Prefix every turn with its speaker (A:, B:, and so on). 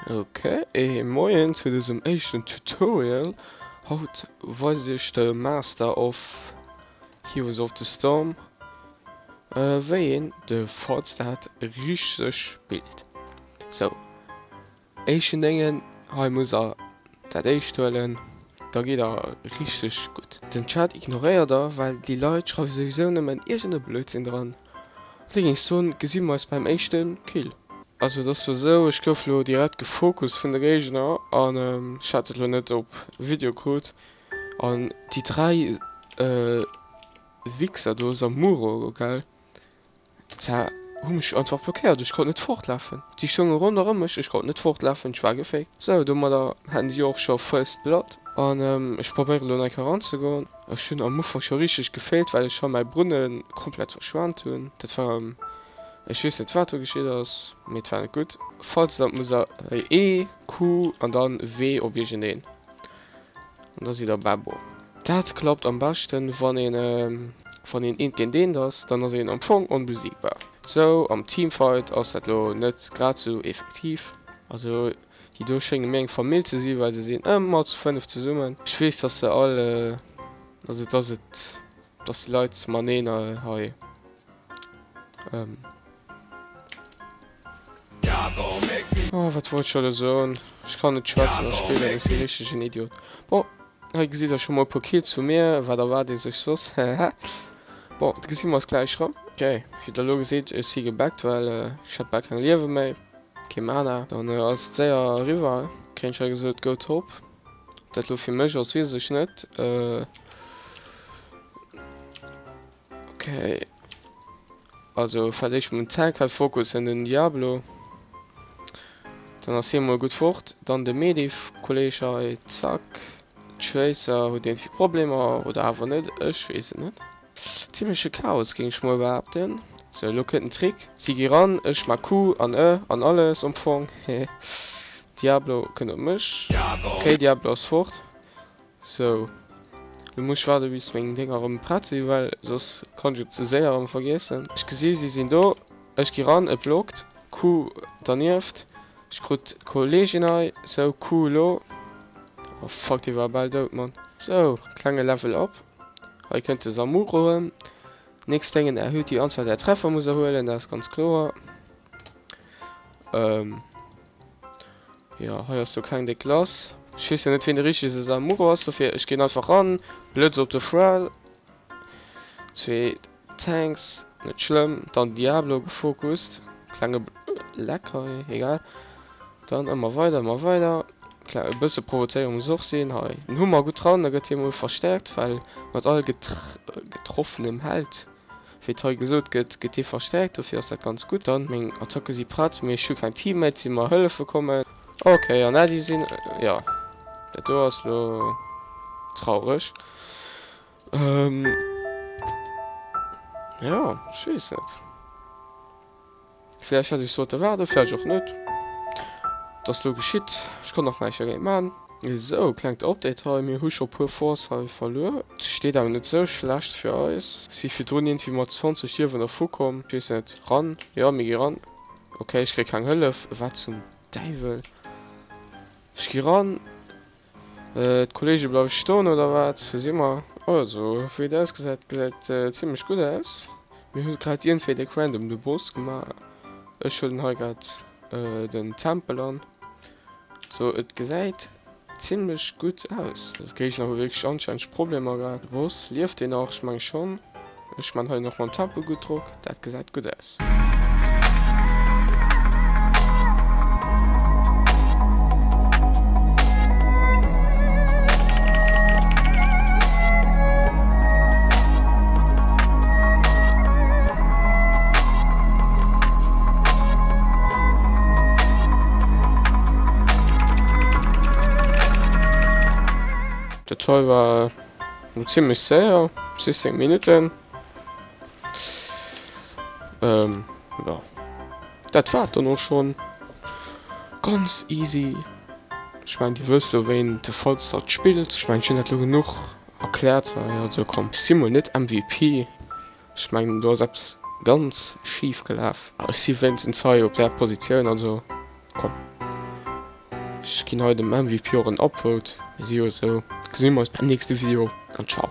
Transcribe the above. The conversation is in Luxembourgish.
A: Ok, moien zu dësem éischten Tutorial. Haut weist iech de Master of Heroes of the Storm wéi een de Falstad richteg spillt. Sou, éischten Déngen, hei muss der dat éischt huelen, da geet der richteg gutt. Den Chat ignoréiert der, well déi Leit schreiwe souwisou nëmmen iergend e Blödsinn dran. An da géing ech soen, gesi mer eis beim éischte Kill. Also et ass lo sou, ech gouf lo direkt gefocust vun de Géigner an ech hat et lo net op Video krut an déi 3 Wichser do, Samuro, gell, Zwar hu mech einfach blockéiert, ech konnt net fortlafen. Déi stounge ronderëm mech, ech konnt net fortlafen, ech war geféckt. Sou, domadder haten si och scho First Blood. An ech probéieren elo nach eng Kéier eranzegoen. Ech hunn am Ufank scho richteg gefailt, well ech scho mäi Brunne komplett verschwent hunn. Dat war, ech weess net wat do geschitt ass, mee et war net gutt. Falls der musst der hei E, Q an dann W op iergendeen. An da sidd der Babbo. Dat klappt am beschten wann een wann een eent géint eent ass, dann ass een am Fong onbesiegbar. Sou am Teamfight ass dat lo net grad sou effektiv. Also déi do schénge mir eng Famill ze si well se sinn ëmmer zu 5 zesummen. Ech weess dass se all also dass et dass déi Leit maneen hei. Oh, wat wollt ech elo soen? Ech kann net schwätzen a spillen, ech si richteg en Idiot. Bon, hei gesitt der scho mol e puer Kills vu mir, wat erwaart ee sech soss, hehe. Bon, da gesi mer eis gläich erëm. Ok, wéi der elo gesitt, ech si gebackt, well ech hat bal keng Liewe méi, kee Mana. Dann ass et séier eriwwer, kréien ech hei gesot, go top. Ob dat elo fir mech ass, weess ech net. Ok. Also wat ech mol Tank hei fokussen, den Diablo. Dann ass hie mol gutt fort. Dann de Mediv Kolleg hei, zack. Tracer huet iergendwéi Problemer oder awer net, ech weess et net. Zimmleche Chaos géing ech mol behaapten. Sou, elo kënnt den Trick. Si gi ran, ech ma Q an E an alles am Fong. Hehe. Diablo kënnt op mech. Ok, Diablo ass fort. Sou, lo muss ech waarde bis meng Dénger erëm prett sinn, well soss kann ech et ze séier erëm vergiessen. Ech gesi si sinn do, ech gi ran, et blockt, Q dernieft, ech krut d'Kolleegin hei, sou Q elo, oh fuck dee war bal dout Mann. Sou, klenge Level up, hei kënnt de Samuro erëm, nächst Déngen erhöht die Anzahl der Treffer muss er huelen, dat ass ganz kloer. Jo, hei ass lo keng déck lass. Ech weess jo net ween de richtege Samuro ass, dofir ech ginn einfach ran. Blëtz op de Thrall. Zwee Tanks, net schlëmm. Dann Diablo gefokust. Klenge Leck hei, egal. Dann ëmmer weider, ëmmer weider. Kleng e bësse provozéiere muss och sinn. Hei den Hummer gutt ran, da gëtt hie mol verstäerkt, well mat all getroffenem Held Wéi et hei gesot gëtt, gëtt dee verstärkt, dofir ass dat ganz gutt. Dann, meng Attacke si prett, mee ech hu keng Teammates, déi mer hëllefe kommen. Ok, an Äddi sinn, jo, dat do ass lo traureg. Jo, ech weess net. Vläicht hätt ech sollte waarden, vläicht och net. Et ass lo geschitt, ech konnt nach näischt dergéint man. Esou, klengt Update hei, mir hu scho puer Force hei verluer. Et steet awer net sou schlecht fir eis. Si virdrun iergendwéi mat 20 Liewen dervu komm. Ech weess net. Ran? Jo, mir gi ran. Ok, ech kréie keng Hëllef. Wat zum Däiwel? Ech gi ran. D'Kollege bleiwe stoen oder wat? Wou si mer? Also, wéi et ausgesäit, gesäit zimlech gutt aus. Mir hu grad iergendwéi déck random de Boss gemaach. Ech huelen hei grad den Tempel an. Sou, et gesäit zimlech gutt aus. D'Géigner hu wierklech anscheinend Problemer grad. De Boss, lieft deen nach? Ech menge schonn. Ech man hei nach mam Tempo gutt Drock, dat gesäit gutt aus. Dat hei war Lo zimmlech séier, 16 Minutten. Ähm, ja. Dat war dann och schon. Ganz easy. Ech mengen, dir wësst lo, wéi de Falstad spillt. Ech mengen, ech hunn dat lo genuch erkläert. Also komm, ech si mol net MVP. Ech mengen, do ass eppes. Ganz schif gelaf. Ech si wéinstens hei op där Positioun, also komm. Ech ginn hei dem MVP och en Upvote. Mir si jo esou. Gesi mer eis beim nächste Video an ciao.